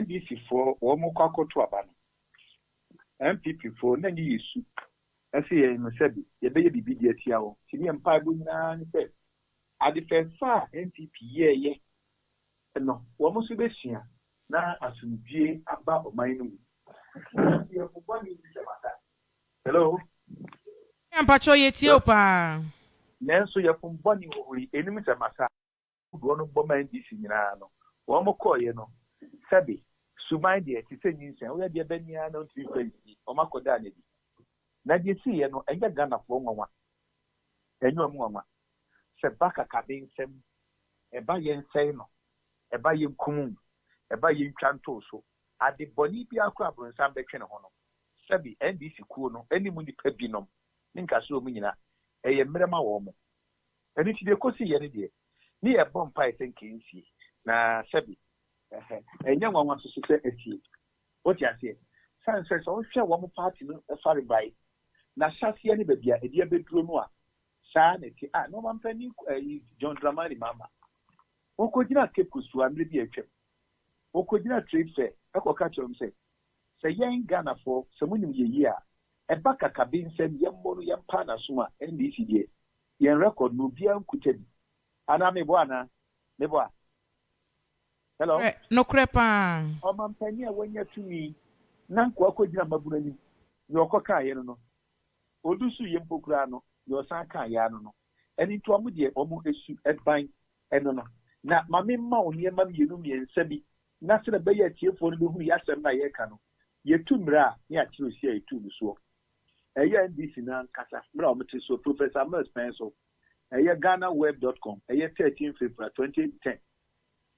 NDC foɔ wɔn kɔ akɔto aba no, NPP foɔ na nye yɛ su ɛsɛ yɛn no sɛbi yɛbɛyɛ biribi de atia wɔn. Ti ne yɛn mpaebɔ nyinaa ne sɛ ade fɛɛfɛ a NPP yɛɛyɛ no, wɔn nso bɛsua na asomdwie aba ɔman no mu. Yɛfobɔ ne sɛ mata. Hello. Mpakyɛw, yɛtie o paa. Nanso yɛfom bɔne wɔ hɔ yi enim sɛ masa dodoɔ no bɔ ma NDC nyinaa no, wɔn kɔɔyɛ no, sɛbi suban deɛ te sɛ nyinsɛn, woyɛ deɛ bɛ nyinaa na ntumi fɛ nsi wɔn akɔda n'adi. Na deɛ si yɛ no, ɛnyɛ Ghanafoɔ nwanwa, ɛnyɛ wɔn nwanwa sɛ ba kakabe nsɛm ɛba yɛn nsɛn no, ɛba yɛn kum, ɛba yɛn twa ntoo so ade bɔne bi akora aborɔnsam bɛtwe ne ho no, sɛbi NDC kuo no anim nipa binom ne nkasa wɔn nyinaa ɛyɛ mmerɛ ma wɔn mo. Ɛno nti deɛ kɔsi yɛ no deɛ, ne yɛbɔ mpae sɛ nkensie na sɛbi ɛnyɛ nwanwa soso sɛ asie. Wote aseɛ? San sɛ wohwɛ wɔn party no ɛfare bae na hyɛaseɛ ne baabi a ɛde abɛduro no a, saa na ɛte a na ɔmampanin ɛyi John Dramani Mahama wɔkɔgyina Cape Coast a mmerɛ bi atwam, wɔkɔgyina trade fair ɛkɔka kyerɛ wɔn sɛ yɛn Ghanafoɔ, sɛ monim yɛ yie a, ɛba kakabe nsɛm yɛmmɔ no yɛmpa n'asom a, NDC deɛ yɛn record no obiara nkuta bi. Anaa meboa? Anaa meboa? Hello? Nokorɛ paa. Ɔmampanin a wanya tumi na nkoa kɔgyina mmabunu anim nea ɔkɔ kaeɛ no, odu so yɛ mpo koraa no, nea ɔsan kaeɛ ano no, ɛno nti ɔmo deɛ ɔmo esu ɛban ɛno no. Na maame mma wo nneɛma mmienu mmiɛnsa bi na sɛ ɛbɛyɛ atiefoɔ no bɛhunu yɛ asɛm no a yɛreka no. Yɛtu mmerɛ a ne yɛakyerɛ osi a yɛtu no soɔ. Ɛyɛ NDC no ankasa mmerɛ a wɔte so, Professor Mills pɛn so, ɛyɛ ghanaweb.com, ɛyɛ 13 February 2010,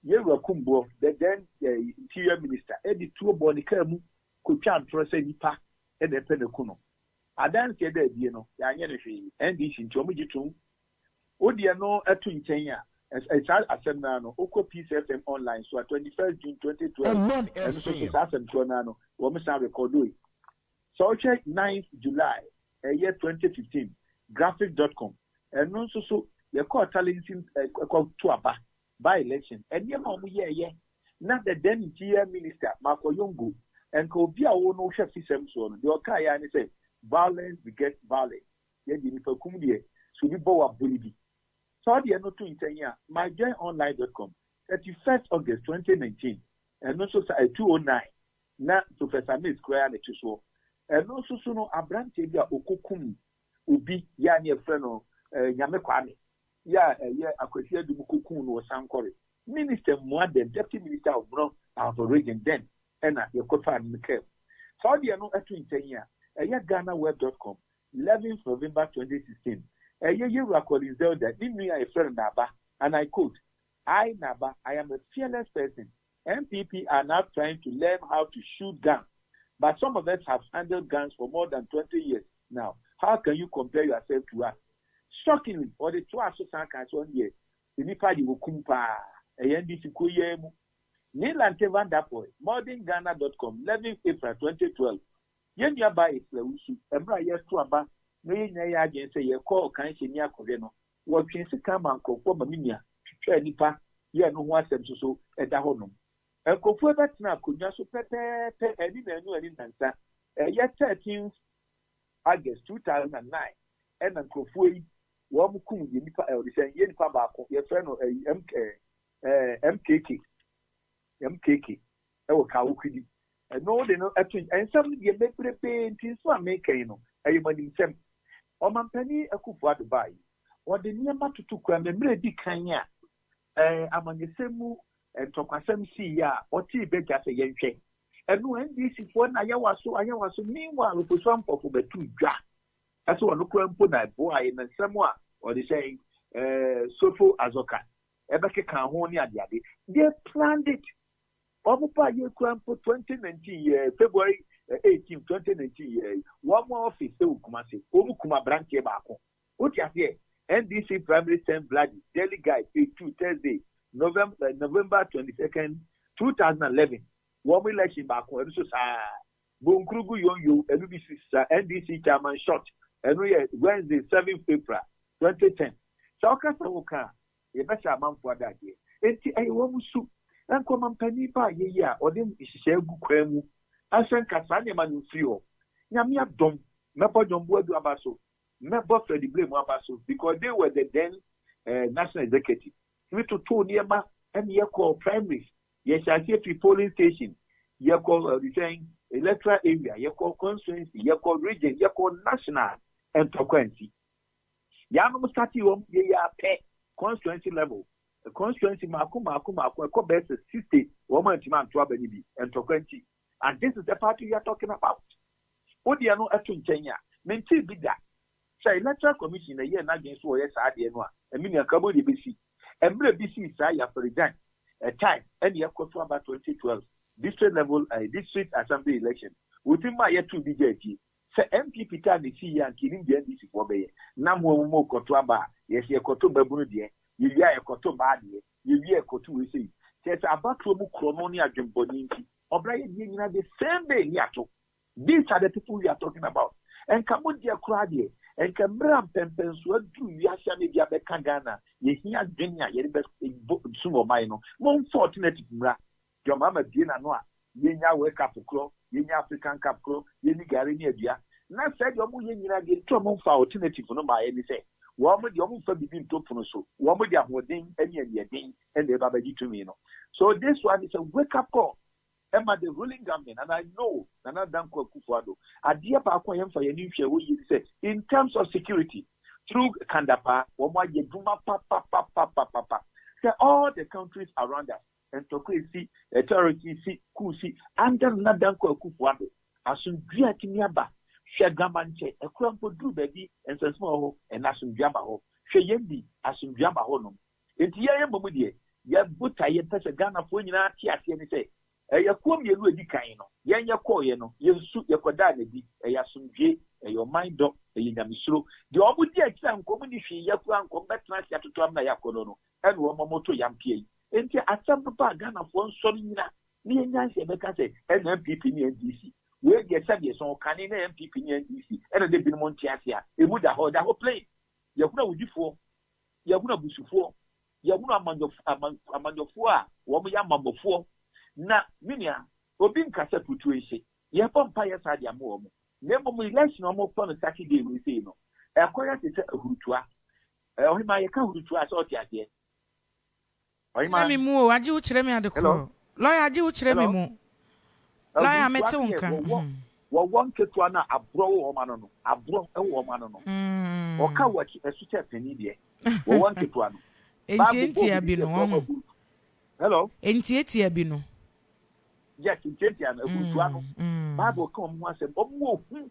yɛwura Kunbuor, the then Interior Minister, ɛde tuo bɔ ne kaa mu kotwa ntorɔ sɛ nipa ɛna ɛpɛ ne ku no. Adanseɛ dɛ abie no, yɛanyɛ no hwee. NDC nti wɔn gye tom. Wodeɛ no ɛto nkyɛn a, saa asɛm naa no, wokɔ Peace FM online so a, 21st June 2012, ɛno nso so saa asɛm korɔ naa no wɔn san record yi. Sɛ ɔhwɛ 9th July ɛyɛ 2015, graphic.com, ɛno nso so yɛkɔɔ Talensi ɛkɔto aba by election, nneɛma a wɔn yɛɛyɛ na the then Interior Minister Mako Yongo, nka obi a wɔn no hwɛ fisɛm soɔ no deɛ, ɔkaa yɛ ne sɛ violence beget violence. Yɛde nipa kum deɛ so obi bɔ wɔ abɔ bi sɛ ɔdeɛ no to nkyɛn a, myjoyonline.com, 31st August 2019, ɛno nso sa 209 na Professor Mills koraa na ɛte soɔ. Ɛno nso so no, aberanteɛ bi a okokum obi yɛ a ne yɛfrɛ no Nyame Kwame yɛ a ɛyɛ Akwasi Adum kokum no wɔ Sankɔre, Minister Mua, then Deputy Minister of Brong Ahafo Region then, ɛna yɛkɔfa no kaa mu. Saa ɔdeɛ no ɛto nkyɛn a, ɛyɛ ghanaweb.com, 11th November 2016, ɛyɛ yɛwura Collins Zelda ne nua a yɛfrɛ no Naba, and I quote, "I, Naba, I am a fearless person. NPP are now trying to learn how to shoot guns, but some of us have handled guns for more than 20 years now. How can you compare yourself to us?" Shockingly, ɔde to aso san kan so, ɔno deɛ nipa de okum paa ɛyɛ NDC kuo yɛn mu. Nilante Vanderpuye, modernghana.com, 11 April 2012, yɛn nua baa Ursula Owusu, mmerɛ a yɛto aba na yɛn nyinaa yɛ adwene sɛ yɛkɔ ɔkan hyɛ ni akɔhwɛ no, wɔtwe sika ma nkurɔfoɔ ma me nua twitwa nipa yɛ no ho asɛm soso ɛda hɔnom. Nkurɔfoɔ bɛtena akonnwa so pɛpɛɛpɛ ɛni nanu ɛni nansa, ɛyɛ 13 August 2009, ɛna nkurɔfoɔ yi wɔn kum yɛ nipa ɔde sɛ yɛ nipa baako yɛfrɛ no ɛyi mk ɛɛ mkk mkk ɛwɔ Kawukudi. Ɛno de no ɛto nsɛm no deɛ bebrebe. Nti nso a meka yi no, ɛyɛ mo animsɛm. Ɔmampanin Akufo Addo baa yi, wɔde nneɛma toto kura mmerɛ di kan a amanyɔsɛm mu ntɔkwasɛm sii a ɔtee bɛgya sɛ yɛnhwɛ ɛno NDC foɔ na ayɛwa so ayɛwa so. Meanwhile, Ofosu Ampɔfo bɛtu dwa ɛsɛ ɔno kura mpo na ɛboa yɛ na nsɛm a ɔde sɛ Sofo Azɔka ɛbɛkeka ho ne adeade. They planned it. Wɔn pa yɛ kura mpo, 2019 yɛ February 18, 2019 yɛ wɔn office ɛwɔ Kumase, wɔn kum aberanteɛ baako. Wote aseɛ? NDC primary send bloody, Daily Guide, page 2, Thursday, November 22nd, 2011. Wɔn election baako ɛno nso saa Bonkurugu yonyo ɛno bi si sa NDC chairman shot, ɛno yɛ Wednesday, 7 April 2010. Sɛ ɔkasa wo ka a, yɛbɛhyɛ amanfoɔ adadeɛ. Nti ɛyɛ wɔn su. Nka ɔmampanin ba a yɛyi a ɔde nhyehyɛe agu kwan mu ahyɛ nka saa nneɛma no mfiri hɔ. Nyame adom, mɛbɔ John Boadu aba so, mɛbɔ Freddie Blay mu aba so because they were the then national executive. Tumi totoo nneɛma ɛne yɛkɔɔ primaries, yɛhyɛ aseɛ firi polling station, yɛkɔ ɛde electoral area, yɛkɔ constituency, yɛkɔ region, yɛkɔ national, ntɔkwa nsi. Yanom start wɔn yɛyɛ apɛ constituency level, constituency mako mako mako ɛkɔ bɛyɛ sɛ 60, wɔn antumi anto aba no bi, ntɔkwa nti. And this is the party we are talking about. Wodeɛ no ɛto nkyɛn a mente bi da sɛ Electoral Commission na ɛyɛ n'adwene so wɔyɛ saa adeɛ no a, ɛmi nua kabo deɛ bɛsi mmerɛ bi si saa yɛ Afari-Gyan a time ɛne ɛkɔ so aba 2012 district level, district assembly election, wotin ma yɛto bi gya akyi sɛ NPP taa ne si yɛ anka enim deɛ NDC foɔ bɛyɛ na mo mu kɔto aba a yɛsɛ yɛkɔto babunu deɛ, yɛwie a yɛkɔto mmaa deɛ, yɛwie a yɛkɔto wei sɛ yi kyerɛ sɛ abatoɔ mu korɔ no ne adwembɔne nti ɔbra yɛ deɛ nyinaa the same day ne ato. These are the people we are talking about. Nka mo deɛ koraa deɛ, nka mmerɛ a mpɛmpɛnsoɔ aduru wiase a ne bi abɛka Ghana, yɛhia adwene a yɛde bɛ sum ɔman no. Momfa alternative mmra. Deɛ ɔmaama bie n'ano a yɛnya World Cup korɔ, yɛnya African Cup korɔ, yɛni gari ne adua na sɛ deɛ ɔmo yɛ nyinaa deɛ nti ɔmo mfa alternative no maa yɛ ne sɛ wɔn deɛ ɔmo mfa bibi nto pono so, wɔn de ahoɔden ne aniɛden ɛna ɛba abɛgye tumi no. So this one is a wake up call ɛma the ruling government, and I know Nana Danko Akufo-Addo, adeɛ baako a yɛmfa yɛn nhwɛ wɔ yie sɛ in terms of security through Kan Dapaah, wɔn ayɛ dwuma papapapapapa sɛ all the countries around us, ntɔkwa esi, terrorist si, coup si under Nana Danko Akufo-Addo, asomdwe atumi aba. Hwɛ Gama nkyɛ ɛkura mpo duru baabi nsɛnsɛm wɔ hɔ, ɛna asomdwe aba hɔ. Hwɛ yɛn bi, asomdwe aba hɔ nom. Nti yɛn yɛn mmom deɛ yɛbota yɛn pɛ sɛ Ghanafoɔ nyinaa te aseɛ ne sɛ ɛyɛ kuo mmienu edi kan no, yɛn yɛ kɔɔyɛ no, yɛn nsu yɛkɔdaa n'adi, ɛyɛ asomdwe, ɛyɛ ɔman dɔ, ɛyɛ nyamesuro. Deɛ wɔn di akyire a nkɔm ni hwee yɛ kura nkɔm bɛtena ase atoto amena yɛ akɔnɔ no, ɛna wɔn moto yampie yi. Nti asɛm no ba, Ghanafoɔ nsɔre nyina ne yɛn nyansa yɛbɛka sɛ ɛna NPP ne NDC wei deɛ, sɛdeɛ sɔn kane na NPP ne NDC ɛna de binom nte ase a emu da hɔ, da hɔ plain. Yɛhunu awudifoɔ, yɛhunu abusufoɔ, yɛhunu amanyɔfoɔ a wɔn yɛ amamɔfoɔ. Na minia obi nkasa putu ehye, yɛbɔ mpa yɛ saa de ama wɔn. Na mmom election a wɔn kɔ no Saturday wei sei no, ɛkɔyɛ te sɛ ahurutua. Ɔhema, yɛka ahurutua sɛ ɔte aseɛ, ɔhema. Kyerɛ me mu o, agye wo kyerɛ me ade korɔ. Lawyer, agye wo kyerɛ me mu. Lawyer, mete wo nka. Wɔwɔ nketewa no a aborɔ wɔ wɔn ano no, aborɔ wɔ wɔn ano no, ɔka wɔ akyi ɛso kyɛ panin deɛ wɔwɔ nketewa no. Ntiantia bi no wɔn. Hello. Ntiatia bi no. Yes, ntiantia no, ahurutua no. Bible ka wɔn ho asɛm, wɔn wɔ hu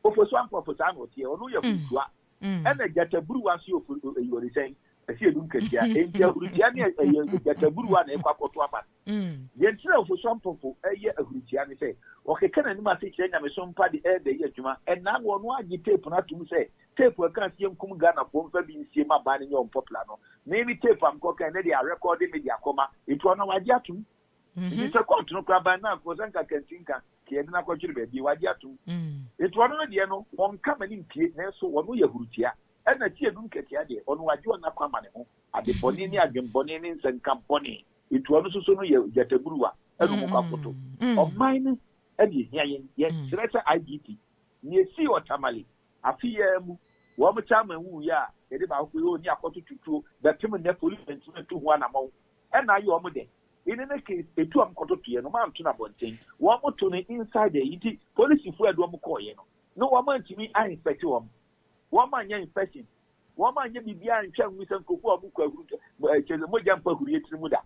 Ofosu Ampɔfo saa na ɔteɛ, ɔno yɛ ahurutua, ɛna gyataburuwa nso yɛ ofo eyi ɔde sɛn ɛsi edu nkatia. Nti ahurutua ne ɛyɛ gyataburuwa na ɛkɔ akɔto aba no. Deɛ ntina Ofosu Ampɔfo ɛyɛ ahurutua ne sɛ ɔkeka n'anim ase kyerɛ nyamesom mpa de ɛɛdɛ yɛ adwuma. Ɛnaa no ɔno agye tape no atum sɛ tape ɛka se yɛnkum Ghanafoɔ mfa bi nsie ma ban no nyɛ unpopular no, me ne tape a mekɔka ɛnɛ de arekɔde me de akɔma nti ɔno wagye atum. Nti sɛ court no koraa ban na akɔ sɛ nka kantinka ka yɛde no akɔtwere baabi, wagye atum. Nti ɔno no deɛ no wɔnka ma ne mpie, nanso ɔno yɛ ahurutia. Ɛna tie du nkatia deɛ, ɔno wagye ɔno akɔ ama ne ho adebɔne ne adwembɔne ne nsɛnka bɔne. Nti ɔno nso so no yɛ gyataburuwa ɛna ɔmo kɔ akoto ɔman no. Ɛne ehia yɛn, yɛkyerɛ sɛ IGP nea esi wɔ Tamale afe yi mu, wɔn chairman wuyɛ a yɛde baako kɔ yɛ oni akɔto tutuo bɛpem nnɛ, police ntumi ntu ho anammɔn. Ɛna ayɛ wɔn dɛ in any case etu a wɔn kɔto toyɛ no, wɔn anto no abɔnten, wɔn to no inside the nti polisifoɔ a ɛde wɔn kɔɔyɛ no na wɔn antumi a inspect wɔn, wɔn anyɛ inspection, wɔn anyɛ biribiara nhwɛ nhu sɛ nkurɔfoɔ a wɔn kɔ ahuru kyerɛ sɛ mogya mpa ahuru yɛ tiri mu da.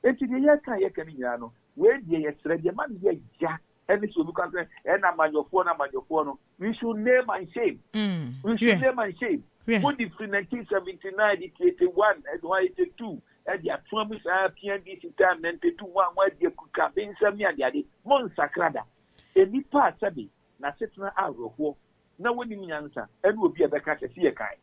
Eti deɛ yɛka no nyinaa no, wei deɛ yɛsrɛ deɛ ma no yɛ gya ɛne sɛ obi kwan sɛ ɛna amanyɔfoɔ no, amanyɔfoɔ no, we should name and shame. We should name and shame. Mo de firi 1979 de 81 ɛde hɔ 82 ɛde atoa mu saa PNDC time 92 mu a mo adi akuka bensɛm ne adeade, mo nsakra da. Enipa a sɛbe n'asetena awerɛhoɔ na wɔnim nyansa ɛne obi a ɛbɛka sɛ si yɛ kan.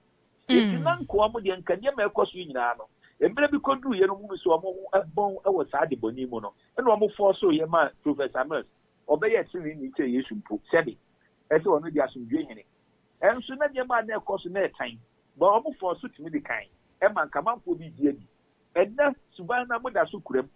Eti na nkoa mu deɛ nka nneɛma ɛkɔ so yi nyinaa no, mmerɛ bi kɔduru yɛ no mu sɛ wɔn ho ɛbɔn ɛwɔ saa adebɔne mu no, ɛna wɔn fɔɔ so yɛ ma Professor Mills ɔbɛyɛ tenenee kyerɛ Yesu mpo sɛbe ɛsɛ ɔno de asomdwe hene. Ɛnso na nneɛma a na ɛkɔ so na ɛtan ba, wɔn fɔɔ so tumi de kan ɛma nkamanfoɔ bi gye adi. Ɛnɛ suban na moda so kura mu.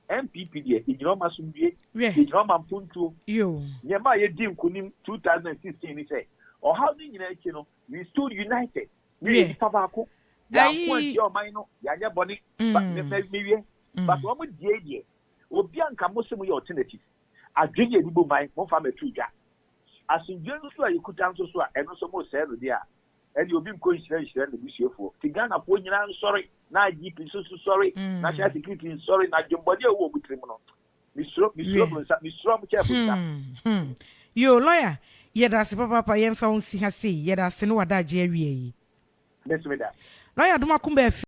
NPP deɛ, yɛgyina hɔ ma asomdwie, yɛgyina hɔ ma mpuntuo. Nneɛma a yɛdi nkonim 2016 ni sɛ, ɔhaw no nyinaa akyi no, we stood united. Ne yɛ nipa baako. Yɛanko antia ɔman no, yɛanyɛ bɔne. Ba, mewie. But wɔn die deɛ, obi a nka mo se mo yɛ alternative. Adwene yɛ nibo man, momfa mmɛto dwa. Asomdwie nso a yɛkuta nso so a, ɛno nso mo sɛɛ no deɛ a, ɛne obi nkɔ nhyira nhyira n'abusuafoɔ. Nti Ghanafoɔ nyinaa nsɔre, na IGP nso so sɔre, national security nsɔre, na adwemmɔne a ɛwɔ wɔn tirim no, mesuro, mesuro bonsam, mesuro ɔmo kyɛɛ bonsam. Yo, lawyer, yɛda ase papaapa. Yɛmfa wo nsi ha sei. Yɛda ase ne wadagye awie yi. Me nso meda. Lawyer Adomako Baafi.